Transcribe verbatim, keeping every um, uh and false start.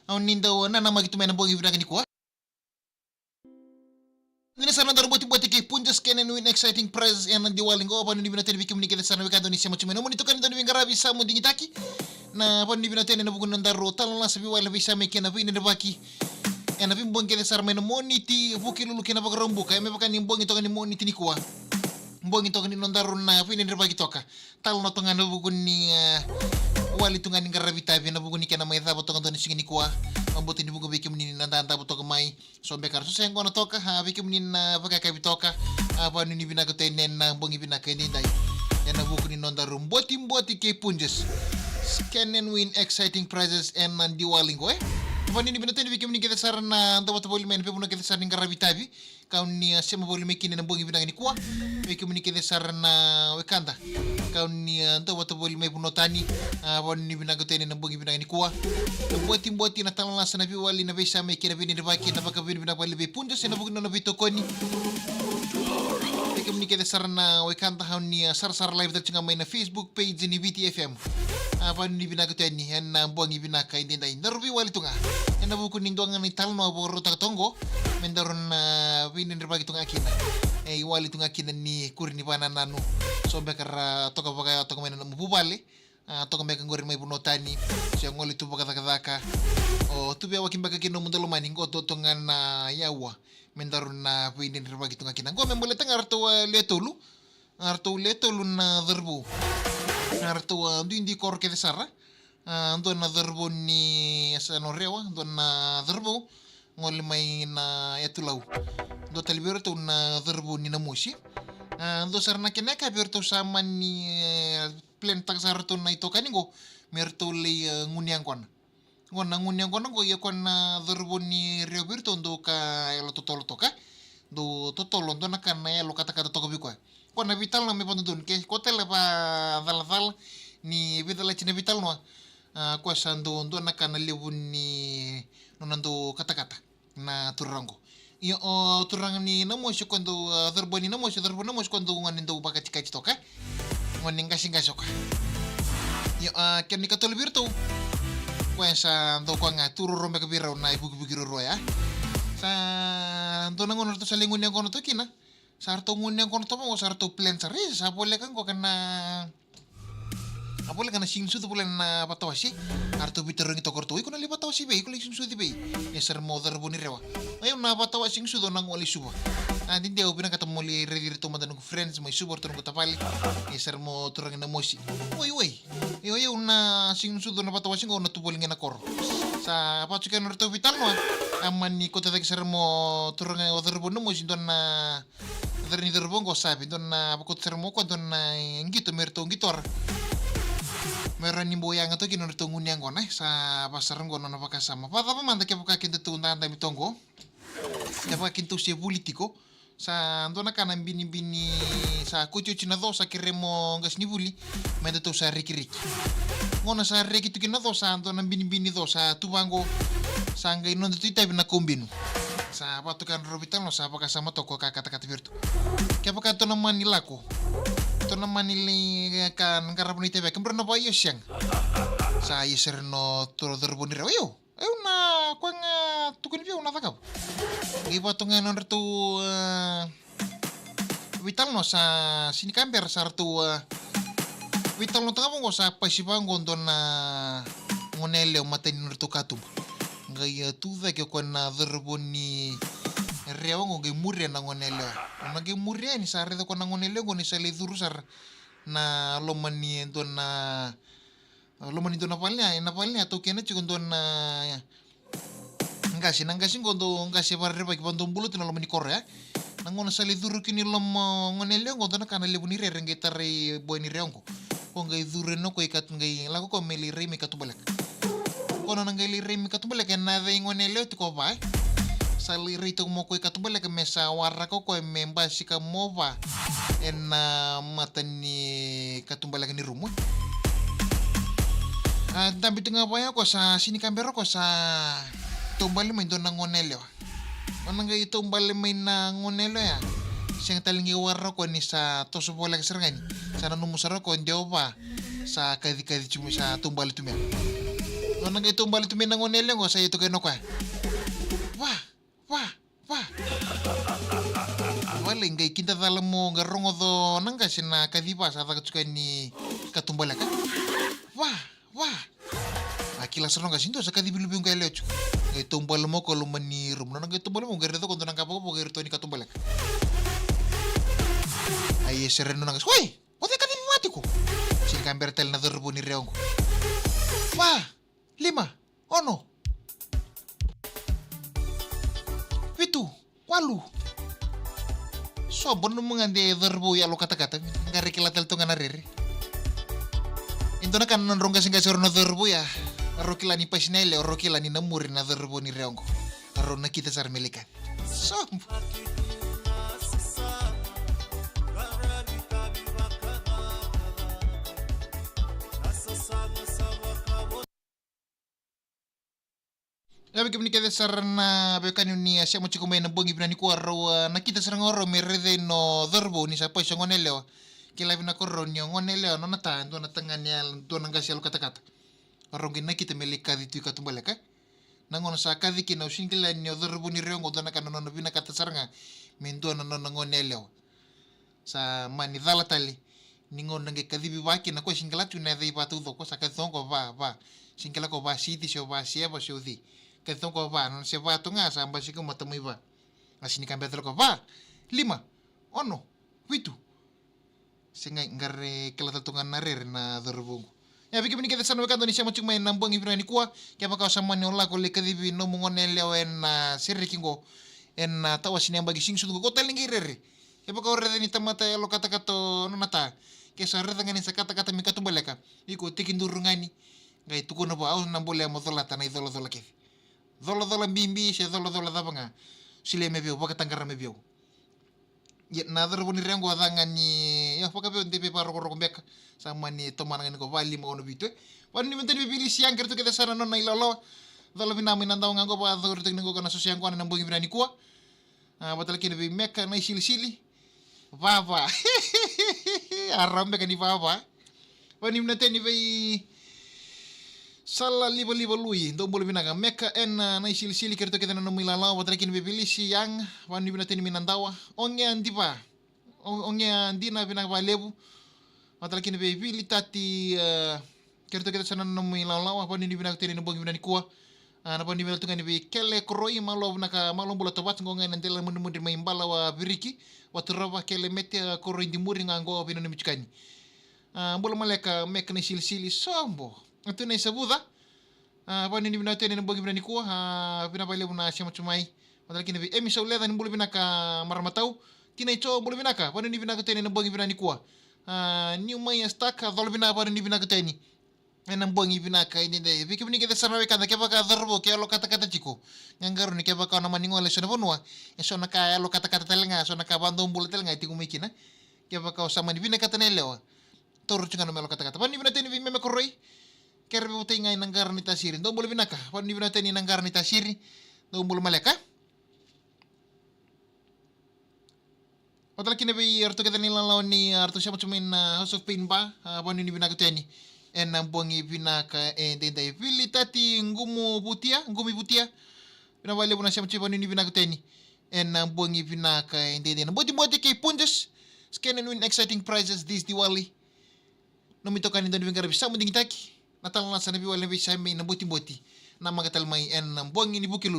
Au ni dau nanamaki tu mai na bogi vinaka nikua. Ni sa na daru botiboti kei Punjas Cannon Win Exciting Prize ena Diwali qo. Vanuinui vinaka tale vei kemuni kece sara na wekada ni sema tu mai na nomuni itokani dau ni veiqaravi sa mo digitaki. Na vanuinui vinaka tale ena vuku ni nodaru talanoa lasa, veiwali, veisame kei na veidredrevaki ena veibogi kece sara mai na Moniti, Vukelulu kei na Vakaraubuka. E me vaka ni bogi toka ni Moniti nikua, bogi toka ni nodaru na veidredrevaki toka. Talanoa toka ga ena vuku ni, e, wali tu ga ni qaravi tavi ena vuku ni kena mai cava toka dua na siga nikua. Vakabauta ni vuqa vei kemuni na dadabe toka mai. So beka ra so se qona toka, a, vei kemuni na vakayakavi toka. A, vanuinui vinaka tu yani ena bogi vinaka edaidai ena vuku ni nodaru botiboti kei Punjas Cannon Win Exciting Prizes ena Diwali qo, e. Vanuinui vinaka tu yani vei kemuni kece sara na dau vata voli mai ena veivanua kece sara ni qaravi tavi. Kau ni, a, sema voli mai kina ena bogi vinaka nikua. Vei kemuni kece sara na wekada kau ni, a, dau vata voli mai vanua tani, a, vanuinui vinaka tu yani ena bogi vinaka nikua. Na botiboti, na talanoa lasa, na veiwali, na veisame kei na veidredrevaki, na vakavinavinaka vakalevu vei Punjas ena vuku ni nona veitokoni. Vei kemuni kece sara na wekada kau ni, a, sarasara live tale tiko ga mai na Facebook page ni Viti F M. A, vanuinui vinaka tu yani ena bogi vinaka edaidai. Daru veiwali tu ga ena vuku ni dua ga na italanoa vakarautaka toka qo me daru na veidredrevaki tu ga kina. E, iwali tu ga kina ni kuri ni vakanananu. So beka ra toka vakayawa toka mai na nomu vuvale, a, toka beka qori mai vanua tani, se gole tu vakacakacaka. O tu veiyawaki beka kina nomu daulomani, qo totoka ga na yawa me daru na veidredrevaki tu ga kina. Qo me baleta ga ratou, e, le tolu. A, ratou le tolu na cauravou. A, ratou, a, duidui koro kece sara. A, dua na cauravou ni Yasana o Rewa, dua na cauravou gole mai na Yatu Lau. Dua tale vei iratou na cauravou ni Namosi. A, dua sara na kena yakavi eratou sa mani, e, plan taka sara ratou na itokani qo me ratou lai, e, gunu yaqona. Qo na gunu yaqona qo, ia ko na cauravou ni Rewa vei iratou dau ka yalo totolo toka. Dau totolo, dua na ka na yalo katakata toka vei koya. Ko na veitalanoa me vakadodonu, ke ko tale vakacalacala ni veicalati na veitalanoa. A, ko sa dau, dua na ka na levu ni nona dau katakata na turaga qo. Io, o turaga ni Namosi ko dau, a, cauravou ni Namosi, cauravou ni Namosi ko dau gone dau vakatikati toka. Gone qaseqase o koya. Io, a, kena ikatolu vei iratou, koya sa dau koya ga tu ruarua beka vei rau na ivukivuki ruarua ya. Sa dua na gauna ratou sa lai gunu yaqona toka kina. Sa ratou gunu yaqona toka qo, sa ratou plan sara. Isa, sa voleka qo ka na A voleka na siga ni sucu, voleka na vatawasi. A ratou veitarogi toka o ratou, iko na lai vatawasi vei, iko lai siga ni sucu vei? E sara mo cauravou ni Rewa. O yau na vatawasi siga ni sucu, au na gole i Suva. A dede au vinakata mo lai raici iratou mada noqu friends mai Suva, o ratou noqu tavale. E sara mo turaga ni Namosi. Oi, oi. E o yau na siga ni sucu na vatawasi qo, au na tu voli ga na koro. Sa vatuka na ratou veitalanoa. A mani kauta cake sara mo turaga o cauravou ni Namosi dua na Cauravou ni cauravou qo sa vei dua na vakauta sara mo koya dua na qito me ratou qitora. Me rawa ni bau yaga toka kina nodratou gunu yaqona, e. Sa va sara qo nona vakasama. Vakacava mada kevaka kedatou dadabe toka qo. Kevaka kedatou se vuli tiko. Sa dua na ka na binibini sa kotioti na co sa kere mo qasenivuli. Me datou sa rekireki. Qo na sa reki tu kina na co sa dua na binibini co sa tu vaqo. Sa qai noda tu itavi na kaubinu. Sa vatoka na rovi talo sa vakasama toka ka katakata vei iratou. Kevaka tou na mani lako, tou na mani lai ka na qarava na itavi, kemudrau na vakaio se sega. Sa ia sara na tou cauravou ni Rewa, io. Au na koya ga tukuni vei au na cakava. Qai vatoka ga na nodratou, e, veitalanoa sa sini ka bera sa ratou, e, veitalanoataka vaqo sa pasi vaqo dua na gone yalewa matai ni nodratou katuba. Qai, e, tu cake o koya na cauravou ni Rewa qo qai muria na gone yalewa. Na qai muria ni sa raica o koya na gone yalewa qo ni sa lai curu sara na loma ni dua na loma ni dua na vale ya, ena vale ya taukena tiko dua na qase, na qase qo dau qase vakarerevaki, vadobula tu na loma ni koro ya. Na gauna sa lai curu kina i loma o gone yalewa qo dua na ka na levu ni rere qai tarai boy ni Rewa qo. Ko qai curu yani o koya i katu, qai lako o koya me lai rai mai katubaleka. Ko nona qai lai rai mai katubaleka ena yaca i gone yalewa tiko va, e. Sa lai rai tiko mai o koya i katubaleka me sa waraka o koya me basika mai va ena mata ni katubaleka ni rumu. A dabe tu ga vaya o koya sa sini ka bera o koya sa taubale mai dua na gone yalewa. Nona qai taubale mai na gone yalewa ya. Sega tale ni waraka o koya ni sa toso voleka sara ga ni. Sa nanuma sara o koya de o va sa kacikaci tu mai, sa taubale tu mai. Na qai taubale tu mai na gone yalewa qo, sa ia toka ena o koya. Va, va, va. Vale, qai kidacala mo qai rogoca na qase na kaciva sa caka tiko yani katubaleka. Va, va. A kila sara na qase, dua sa kacivi luvequ yalewa tiko. Qai taubale mo ko loma ni rumu. Nona qai taubale mo qai raica ko dua na qavokavoka e ratou ni katubaleka. A ia serena na qase. Oi! O cei kacivi vua tiko? Sega ni ka bera tale na cauravou ni rewa qo. Va, lima, ono, vitu, walu. Sobo, nomu ga de cauravou yalo katakata. Qai kila tale tu ga na rere. E dua na ka na nodrau qaseqase o rau na cauravou ya. Rau kila ni pasi na yalewa, rau kila ni na muri na cauravou ni rewa qo. Rau nakita sara me lai kaci. Sobo. Ia vei kemuni kece sara na veiwekani ni a sema tiko mai na bogi vinaka nikua, rau a nakita sara ga o rau me raica no cauravou ni sa pasi o gone yalewa. Kila vinaka o rau ni o gone yalewa nona ta, dua na tagane, dua na qase yalo katakata. O rau qai nakita me lai kaci tu i katubaleka. Na gauna sa kaci kina, au sega ni kila ni o cauravou ni rewa qo dua na ka na nona vinakata sara ga me dua na nona gone yalewa. Sa mani cala tale ni gauna qai kacivi va kina, o koya sega ni kila tu na yaca i va taucoko, sa kaci toka qo va, va. Sega ni kila ko va Siti se o va Seva se o cei. Kaci toka qo va, nona se va toka ga sa basika mata mai va. A sega ni ka bera tale ko va, lima, ono, vitu. Sega, qai kila tale toka ga na rere na cauravou qo. Ia vei kemuni kece sara na wekada ni sema tiko mai na bogi vinaka nikua, kevaka o sa mani o lako lai kacivi nomu gone yalewa ena sereki qo, ena tawase ni yabaki siga sucu qo, ko tale ni qai rere. Kevaka o raica ni tamata yalo katakata o nona ta, ke sa raica ga ni sa katakata me katubaleka, iko tekiduru ga ni qai tukuna vua, au na bolea mo colata na icolacola kece. Colacola bibi se colacola cava ga, solia mai vei au, vakataqara mai vei au. Ia na cauravou ni rewa qo a ca ga ni, ia, vakavei au de veivarokoroko beka. Sa mani tomana ga ni ko va, lima, ono, vitu, e. Vanuinui vei na tani vei Vilisi Yang kei ratou kece sara na nona ilawalawa. Cola vinaka mai na dawa ga qo, vakacauritaki ni qo na soso yaqona ena bogi vinaka nikua. A, vata tale kina vei Meka na isilisili. Vava. A rawa beka ni vava. Vanuinui vei na tani vei Sala Livaliva Lui, dou bula vinaka. Meka ena, a, na isilisili kei ratou kece na nomu ilawalawa, vata tale kina vei Vilisi Yang, vanuinui vei na tani mai na dawa. Oge a diva. O, oge a dina, vinaka vakalevu. Vata tale kina vei Vili Tati, e, kei ratou kece sara na nomu ilawalawa, vanuinui vinaka tu yani ena bogi vinaka nikua. A, na vanuinui vinaka tu ga yani vei Kele Koroi, malo vinaka, malo bula Tovata, qo ga ena dela mudremudre mai Balawa Viriki, Vaturova, Kele Mete, a, Koroi Dimuri ga qo veinanumi tiko yani. A, bula maleka Meka na isilisili, sobo. A tu na isavuca. A, vanuinui vinaka tu yani ena bogi vinaka nikua, a, vinaka vakalevu na sema tu mai. Vata tale kina vei Emi Sauleca, ni bula vinaka marama tau. Tina Ijo, bula vinaka, vanuinui vinaka tu yani ena bogi vinaka nikua. A, Niu Mai Astaka, cola vinaka, vanuinui vinaka tu yani ena bogi vinaka edaidai. Vei kemuni kece sara na wekada, kevaka cauravou ke yalo katakata tiko, qaqarauni kevaka o na mani gole e so na vanua, e so na ka yalo katakata tale ga, e so na ka vadobula tale ga e tiko mai kina. Kevaka o sa mani vinakata na yalewa, taura tiko ga na nomu yalo katakata. Vanuinui vei na tani vei Meme Koroi. Kere vei votai ga ena qara ni tasiri. Dou bula vinaka. Vanuinui vei na tani ena qara ni tasiri. Dou bula maleka. Vata tale kina vei iratou kece na ilawalawa ni, a, ratou sema tu mai na House of Pain Bar. A, vanuinui vinaka tu yani ena bogi vinaka edaidai. Vili Tati Qumuvutia, Qumivutia. Vinaka vakalevu na sema tu, vanuinui vinaka tu yani ena bogi vinaka edaidai. Na Botiboti kei Punjas, Scan and win exciting prizes this Diwali. Nomu itokani dau ni veiqaravi sa mo digitaki. Na talanoa sa na veiwali na veisame na Botiboti. Na maka tale mai ena bogi ni Vukelulu.